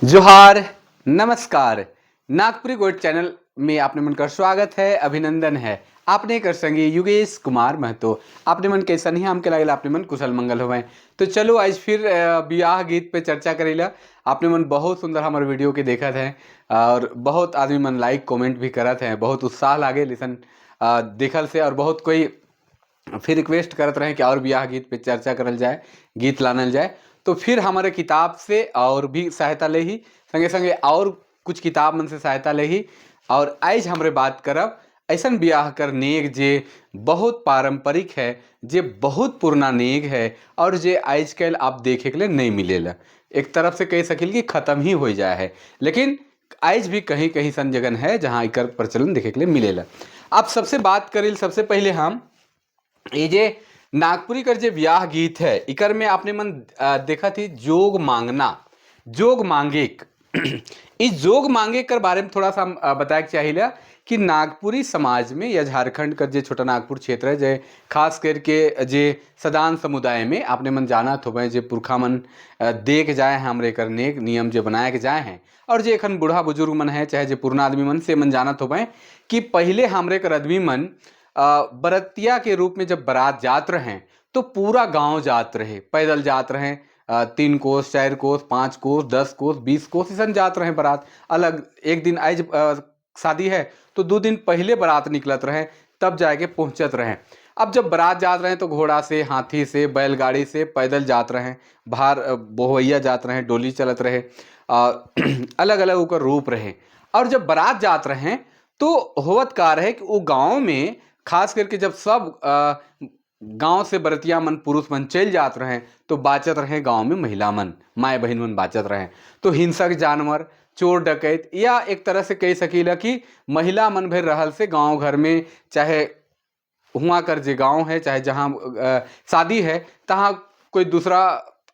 जोहार, नमस्कार। नागपुरी गोट चैनल में आपने मन का स्वागत है, अभिनंदन है। आपने कर संगी युगेश कुमार महतो। आपने मन कैसा नहीं हमके लागेला आपने मन कुशल मंगल होवे। तो चलो आज फिर ब्याह गीत पे चर्चा करेला। आपने मन बहुत सुंदर हमारे वीडियो के देखत हैं और बहुत आदमी मन लाइक कमेंट भी करत हैं, बहुत उत्साह लागे लिसन देखल से। और बहुत कोई फिर रिक्वेस्ट करत रहे कि और ब्याह गीत पे चर्चा करल जाए, गीत लानल जाए। तो फिर हमारे किताब से और भी सहायता ले ही, संगे संगे और कुछ किताब मन से सहायता ले ही। और आज हमरे बात करब ऐसन ब्याह कर नेग जे बहुत पारंपरिक है, जे बहुत पुराना नेग है और जे आज कल आप देखे के लिए नहीं मिलेला। एक तरफ से कह सकिल कि ख़त्म ही हो जाए है, लेकिन आज भी कहीं कहीं सन जगन है जहाँ एकर प्रचलन देखे के लिए मिलेला। अब सबसे बात करिल, सबसे पहले हम ये जे नागपुरी कर जे ब्याह गीत है, इकर में आपने मन देखा थी जोग मांगना, जोग मांगेक। इस जोग मांगे कर बारे में थोड़ा सा हम बताए के चाहिए कि नागपुरी समाज में या झारखंड का जे छोटा नागपुर क्षेत्र है, जे खास करके जे सदान समुदाय में आपने मन जाना तो जे पुरखा मन देख जाए हैं हमरे कर नेक नियम जे बनाए के जाए हैं। और जे एखन बूढ़ा बुजुर्ग मन है, चाहे जे पुरना आदमी मन से मन जाना तो कि पहले हमरे कर आदमी मन बरतिया के रूप में जब बारात जात रहे तो पूरा गांव जात रहे, पैदल जात रहे। 3 कोस, 4 कोस, 5 कोस, 10 कोस, 20 कोस ऐसा जात रहे बारात। अलग एक दिन आज शादी है तो 2 दिन पहले बारात निकलत रहे, तब जाके पहुँचत रहे। अब जब बारात जात रहे तो घोड़ा से, हाथी से, बैलगाड़ी से पैदल जात रहे, बाहर बोहवैया जात रहे, डोली चलत रहे, अलग अलग ओकर रूप रहे। और जब बारात जात रहे तो होवत का रहे कि वो गाँव में खास करके जब सब गांव से बरतिया मन पुरुष मन चल जात रहे तो बाचत रहे गांव में महिला मन, माए बहन मन बाचत रहे। तो हिंसक जानवर, चोर डकैत या एक तरह से कह सकीला कि महिला मन भर रहल से गांव घर में, चाहे हुआ कर जे गांव है, चाहे जहाँ शादी है, तहाँ कोई दूसरा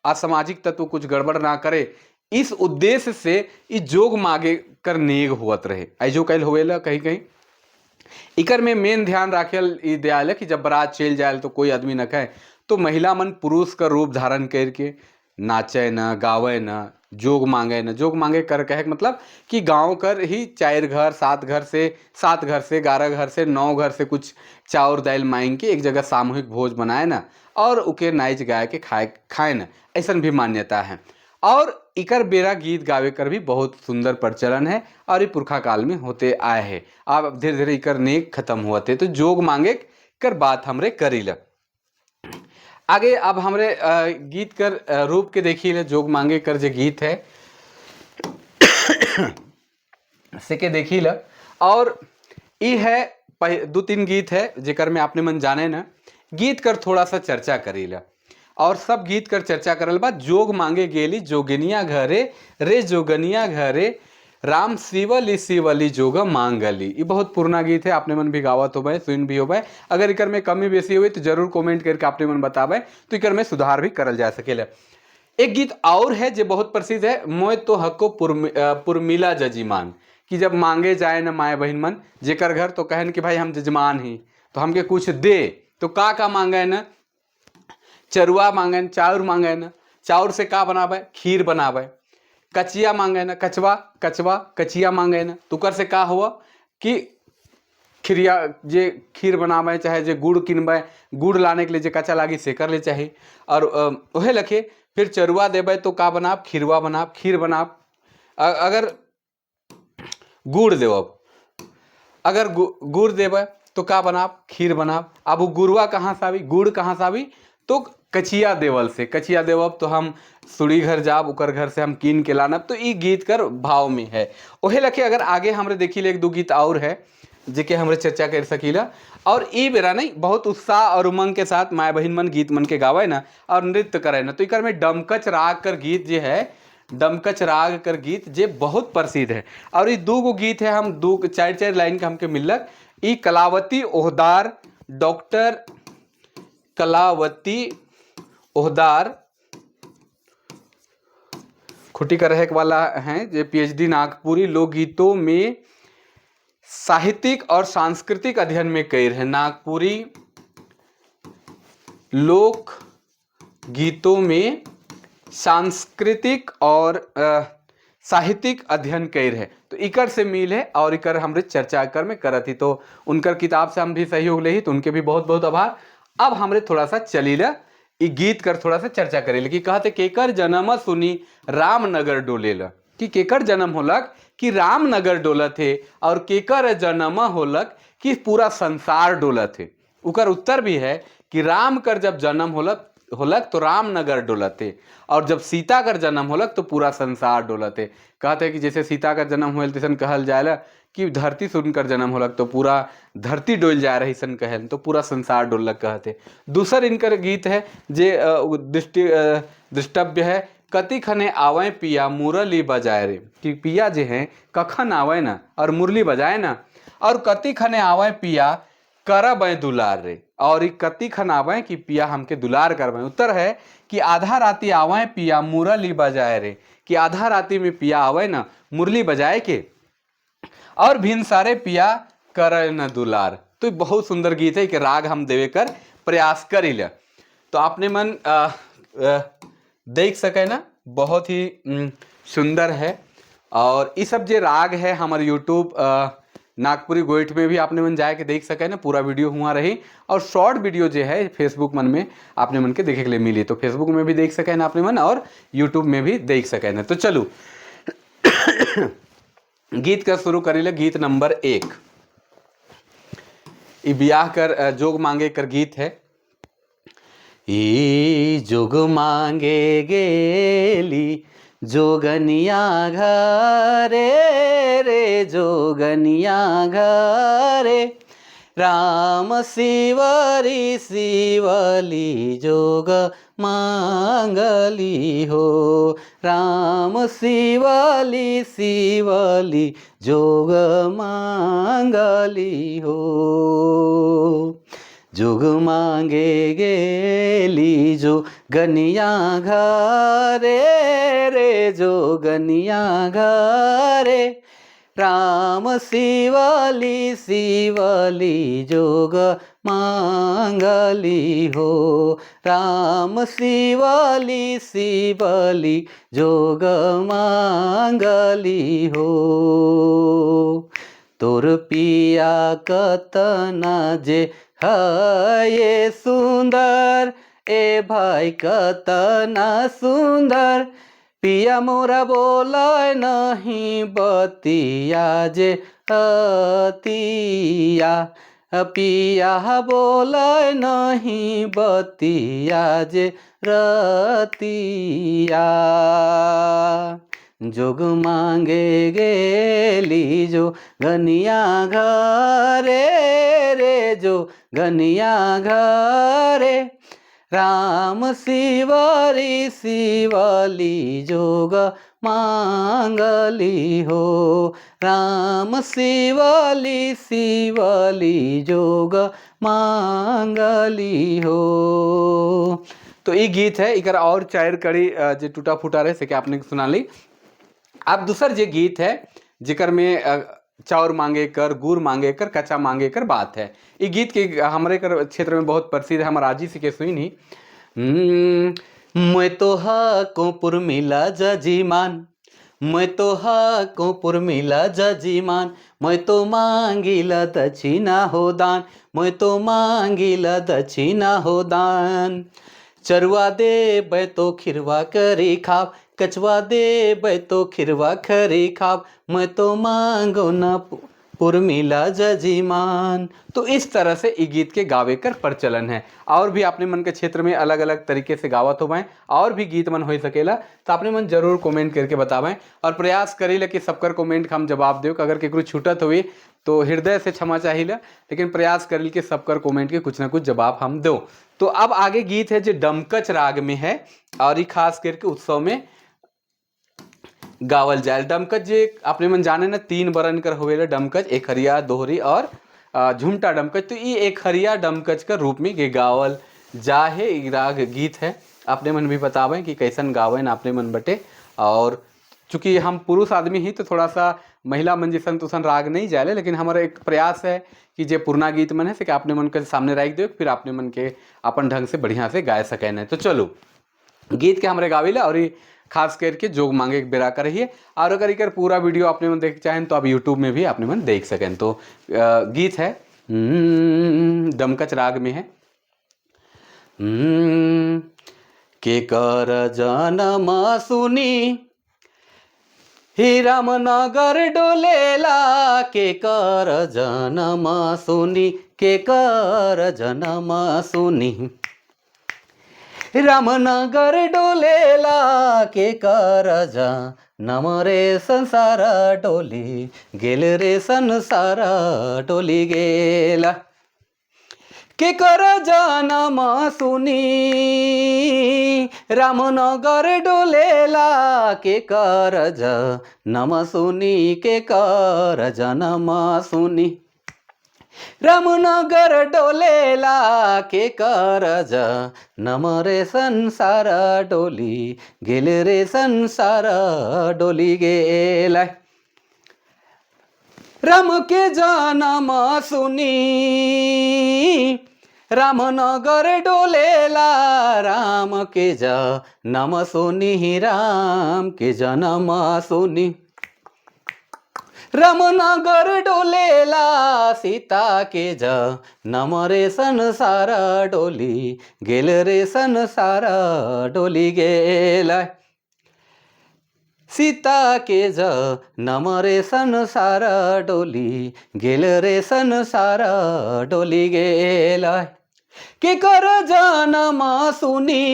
असामाजिक तत्व कुछ गड़बड़ ना करे, इस उद्देश्य से इस जोग मांगे कर नेग होवत रहे। ऐजो कैल होवेला कहीं कहीं। इकर में मेन ध्यान राखेल ई दयाल है कि जब बारात चल जाए तो कोई आदमी न कहे, तो महिला मन पुरुष का रूप धारण करके नाचे न, गावे न, जोग मांगे न। जोग मांगे कर कहे के मतलब कि गांव कर ही 4 घर, 7 घर से, 7 घर से, 11 घर से, 9 घर से कुछ चाउर दाल मांग के एक जगह सामूहिक भोज बनाए न और उके नाच गाए के खाए खाए न, ऐसा भी मान्यता है। और इकर बेरा गीत गावे कर भी बहुत सुंदर प्रचलन है और ये पुरखा काल में होते आए है। अब धीरे धीरे इकर नेक खत्म होते। तो जोग मांगे कर बात हमरे करील। आगे अब हमरे गीत कर रूप के देखी, जोग मांगे कर जो गीत है से के देखी ल। और ई है 2-3 गीत है जेकर में आपने मन जाने न, गीत कर थोड़ा सा चर्चा करीला। और सब गीत कर चर्चा करल बाद जोग मांगे गेली जोगनिया घरे रे जोगनिया घरे राम शिवली शिवली जोग मांगली। ये बहुत पुराना गीत है, आपने मन भी गावत होबे, सुन भी होबे। अगर इकर में कमी बेसी हुई तो जरूर कमेंट करके आपने मन बताबे, तो इकर में सुधार भी करल जा सकेला। एक गीत और है जो बहुत प्रसिद्ध है, मोय तो हको पुरमिला जजीमान, कि जब मांगे जाए न माए बहन मन जेकर घर तो कहन कि भाई हम जजमान ही, तो हमके कुछ दे। तो का का मांगे न, चरुआ मांगे, चाउर मांगे न, चाउर से का बनावे, खीर बनावे। कचिया मांगे न, कचवा कचवा कचिया मांगे न, तुकर से का हुआ कि खीरिया जे खीर बनावे, चाहे जे गुड़ किनबे, गुड़ लाने के लिए जे कच्चा लागी से कर ले चाही। और वह लखे फिर चरुआ देबे तो का बनाब, खीरवा बनाब, खीर बनाब। अगर गुड़ देवब, अगर गुड़ देबे तो का बनाब, खीर बनाब। अब वो गुड़वा कहाँ से आवी, गुड़ कहाँ से आवी, तो कचिया देवल से। कचिया देवब तो हम सुड़ी घर जाब, उकर घर से हम कीन के लानब। तो ई गीत कर भाव में है। ओहे लखे अगर आगे हमरे देखी ले 1-2 गीत और है जेके हमरे चर्चा कर सकीला। और ई बेरा नहीं बहुत उत्साह और उमंग के साथ माए बहन मन गीत मन के गावे ना और नृत्य करे ना। तो इकर में डमकच राग कर गीत जे है, डमकच राग कर गीत जे बहुत प्रसिद्ध है। और ये 2 गो गीत है, हम 2-4 लाइन के हमके मिलक। ई कलावती ओहदार, डॉक्टर कलावती ओहदार खुटी का रहक वाला हैं, जो पीएचडी नागपुरी लोकगीतों में साहित्यिक और सांस्कृतिक अध्ययन में कर है। नागपुरी लोक गीतों में सांस्कृतिक और साहित्यिक अध्ययन कर है, तो इकर से मिल है और इकर हमरे चर्चा कर में करत ही, तो उनकर किताब से हम भी सहयोग ले ही, तो उनके भी बहुत बहुत आभार। अब हमरे थोड़ा सा चलीला ई गीत कर थोड़ा सा चर्चा करेले कि कहते केकर जन्म सुनी रामनगर डोलेला, कि केकर जन्म होलक कि रामनगर डोलत है और केकर जन्म होलक कि पूरा संसार डोलत है। उकर उत्तर भी है कि राम कर जब जन्म होलक होलक तो रामनगर डोलत है और जब सीता कर जन्म होलक तो पूरा संसार डोलत है। कहते हैं कि जैसे सीता का जन्म होल तैसन कहल जाएला कि धरती सुनकर जन्म होलक तो पूरा धरती डोल जा रही सन कहल, तो पूरा संसार डोलक कहते। दूसर इनकर गीत है जे दृष्टि दृष्टव्य है, कति खने आवे पिया मुरली बजाए रे, कि पिया जे हैं कखन आवे ना और मुरली बजाए ना, और कति खने आवे पिया करब दुलार रे, और कति खन आवे कि पिया हमके दुलार करबे। उत्तर है कि आधा राती आवे पिया मुरली बजाए रे, कि आधा राती में पिया आवे ना मुरली बजाए के, और भिन सारे पिया कर न दुलार। तो बहुत सुंदर गीत है कि राग हम देवे कर प्रयास करी ले। तो आपने मन आ, आ, देख सके ना, बहुत ही सुंदर है। और ये सब जो राग है हमारे यूट्यूब नागपुरी गोइठ में भी आपने मन जाए के देख सके ना, पूरा वीडियो हुआ रही, और शॉर्ट वीडियो जो है फेसबुक मन में आपने मन के देखे के लिए मिली, तो फेसबुक में भी देख सके ना आपने मन और यूट्यूब में भी देख सके ना। तो चलो गीत का शुरू करी ले। गीत नंबर 1, ये ब्याह कर जोग मांगे कर गीत है। ई जोग मांगे गेली जोगनिया घरे रे, जोगनिया घरे, राम शिवरी शिवली जोग मांगली हो, राम शिवली शिवली जोग मांगली हो। जोग मांगे गेली जो गनिया घरे रे, जोगनिया घरे, राम शिवली शिवली जोग मांगली हो, राम शिवली शिवली जोग मांगली हो। तोर पिया कतना जे है सुंदर, ए भाई कतना सुंदर, पिया मोरा बोल नहीं बतिया जे अतिया, पिया बोल नहीं बतिया जे रतिया। जोग मांगे गेली जो गनिया घरे रे, जो गनिया घरे, राम शिवरी शिवली जोग मांगली हो, राम शिवली शिवली जोग मांगली हो। तो ये गीत है, इकर और चार कड़ी जो टूटा फूटा रहे से आपने सुना ली। अब दूसर जो गीत है जिकर में चाउर मांगे कर, गुड़ मांगे कर, कच्चा मांगे कर बात है। ये गीत के हमारे कर क्षेत्र में बहुत प्रसिद्ध है, हमारे आजी से के सुनी। मैं तो हाको पुरमिला जजीमान, मैं तो हाको पुरमिला जजीमान, मैं तो मांगिला दक्षिणा हो दान, मैं तो मांगिला दक्षिणा हो दान। चरुआ दे बै तो खिरवा करी खाब, कचवा दे बै तो खिरवा खरी खाब, मैं तो मांगो ना पुरमिला जजीमान। तो इस तरह से ई गीत के गावे कर प्रचलन है। और भी अपने मन के क्षेत्र में अलग अलग तरीके से गावत हो पाए और भी गीत मन हो सकेला, तो अपने मन जरूर कमेंट करके बतावें और प्रयास करी कि सबकर कमेंट हम जवाब दे। अगर केकरो छूटत हुई तो हृदय से क्षमा चाहिए, लेकिन प्रयास करी कि सबकर कमेंट के कुछ ना कुछ जवाब हम दो। तो अब आगे गीत है जो डमकच राग में है और ये खास करके उत्सव में गावल जाए। डमकच जे अपने मन जाने ना 3 बरन कर होवेला डमकच, एक हरिया, दोहरी और झुमटा डमकच। तो ये एक हरिया डमकच का रूप में ये गावल जाहे राग गीत है। अपने मन भी बतावें कि कैसन गावें अपने मन बटे। और चूँकि हम पुरुष आदमी ही तो थोड़ा सा महिला मन जैसन तुसन राग नहीं जाए, लेकिन हमारा एक प्रयास है कि जे पुरना गीत मन है से कि अपने मन के सामने रख दो, फिर अपने मन के अपन ढंग से बढ़िया से गाय सके। तो चलो गीत के हमारे गावेला और ये खास करके जोग मांगे के बेरा कर रही है। और अगर इकर पूरा वीडियो आपने मन देख चाहें तो आप यूट्यूब में भी आपने मन देख सकें। तो गीत है डमकच राग में है। के कर जनम सुनी ही रामनगर डोलेला, के कर जनम सुनी, के कर जनम सुनी रामनगर डोलेला, के कर जनम रे संसार डोली गेल रे, संसार डोली गेला। के कर जनम सुनी रामनगर डोलेला, के कर जनम सुनी, के कर जनम सुनी रामनगर डोलेला, के कर जनम रे संसार डोली गेल रे, संसार डोली गेला। राम के जनम सुनी रामनगर डोलेला, राम के जनम सुनी, राम के जनम सुनी रामनगर डोलेला, सीता के जनम रे संसार डोली गेल रे, संसार डोली गेला। सीता के जनम रे संसार डोली गेल रे, संसार डोली गेला। के कर जनम सुनी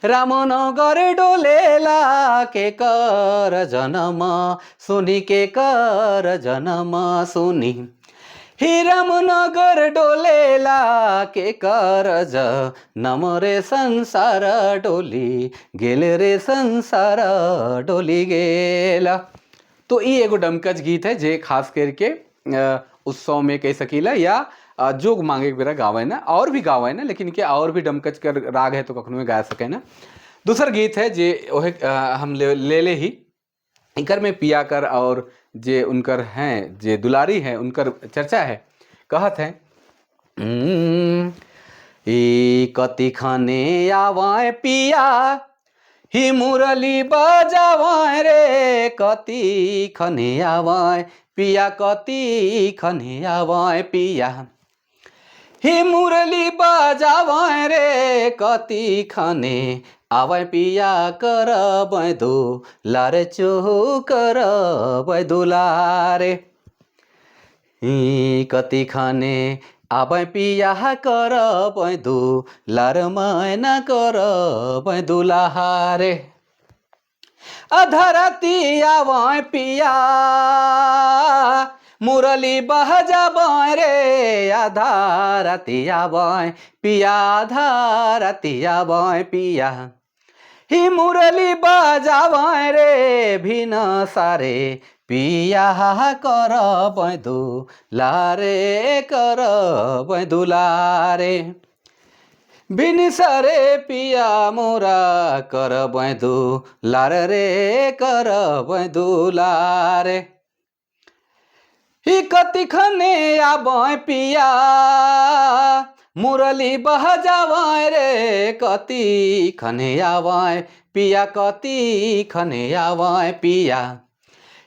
रामनगर डोलेला, के कर जनम सुनी, के कर जनम सुनी ही रामनगर डोलेला, के कर जनम रे संसार डोली गेल रे, संसार डोली गेला। तो ये एगो डमकच गीत है जे खास करके उत्सव में कह सकीला या जोग मांगे के बेरा गावे ना, और भी गावे ना, लेकिन के और भी डमकच कर राग है तो कखनो में गा सके ना। दूसर गीत है जे ओहे हम ले ले, ले ही इकर में पिया कर और जे उनकर हैं, जे दुलारी हैं, उनकर चर्चा है। कहत है, ई कति खाने आवाए पिया ही मुरली बजावाए रे, कति खने आवाए पिया, कति खने आवाए पिया ही मुरली बजावाए रे, कति खने आवाए पिया कर दुलार चोह कर दुलारे। कति खाने आबै पिया कर दुलार मैना कर दुलारे। अधरती आवाए पिया मुरली बहजाबाए रे, आधा राती आवाए पिया, आधा राती आवाए पिया ही मुरली बजावाए रे, भिन सारे पिया कर दुलारे, कर दुलारे। बिन सारे पिया मोरा कर दुलार रे, कर दुलारे। ही कति खने आबे पिया मुरली बहजावाए रे, कति खने आवाए पिया, कति खने आवाए पिया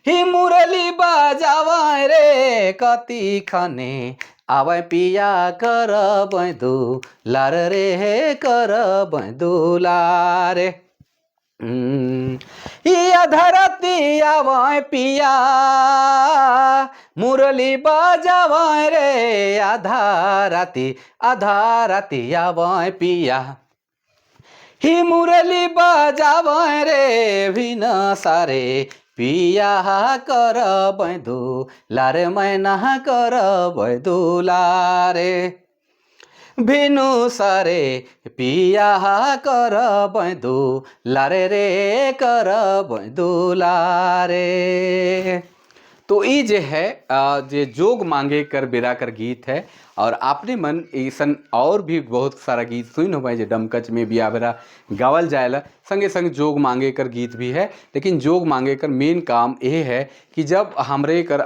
ही मुरली बजावाए रे, कति खने आवाए पिया कर दुलार रे, कर दुलारे। अधरती आवाए पिया मुरली बजावाए रे, आधा राती, आधा राती आवाए पिया ही मुरली बजावाए रे, भिन सारे पिया कर दुलारे मैना कर दुलारे। भिनु सारे पिया कर दुलारे रे, कर दुलारे। तो ई जे है जे जोग मांगे कर बेरा कर गीत है। और आपने मन ऐसन और भी बहुत सारा गीत सुन हो जे डमकच में बिया बेरा गावल जाएला, संगे संग जोग मांगे कर गीत भी है। लेकिन जोग मांगे कर मेन काम ये है कि जब हमरे कर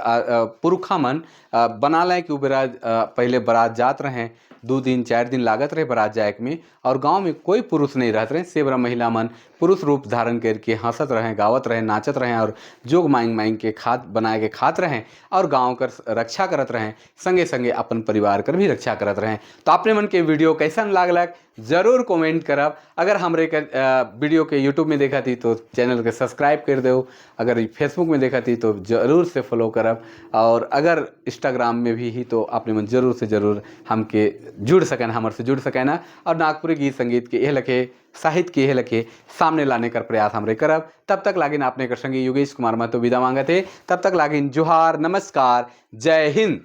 पुरखा मन बना लें कि बेरा पहले बारात जात रहें 2 दिन, 4 दिन लागत रहे बारात जाए में और गांव में कोई पुरुष नहीं रहत रहे। सेबरा महिला मन पुरुष रूप धारण करके हंसत रहे, गावत रहे, नाचत रहे और जोग मांग मांग के खात बनाए के खात रहे और गांव कर रक्षा करत रहे, संगे संगे अपन परिवार कर भी रक्षा करत रहे। तो आपने मन के वीडियो कैसन लागलक, जरूर कमेंट करब। अगर हमरे के वीडियो के यूट्यूब में देखा थी तो चैनल के सब्सक्राइब कर दो। अगर फेसबुक में देखा थी तो ज़रूर से फॉलो करब और अगर इंस्टाग्राम में भी ही तो आपने मन जरूर से ज़रूर हमके जुड़ सकन, हमर से जुड़ सकें ना और नागपुरी गीत संगीत के यह लखे, साहित्य के यह लखे सामने लाने का प्रयास हमरे करब। तब तक लागिन आपने कर संगी योगेश कुमार महतो विदा मांगत है। तब तक लागिन जोहार, नमस्कार, जय हिंद।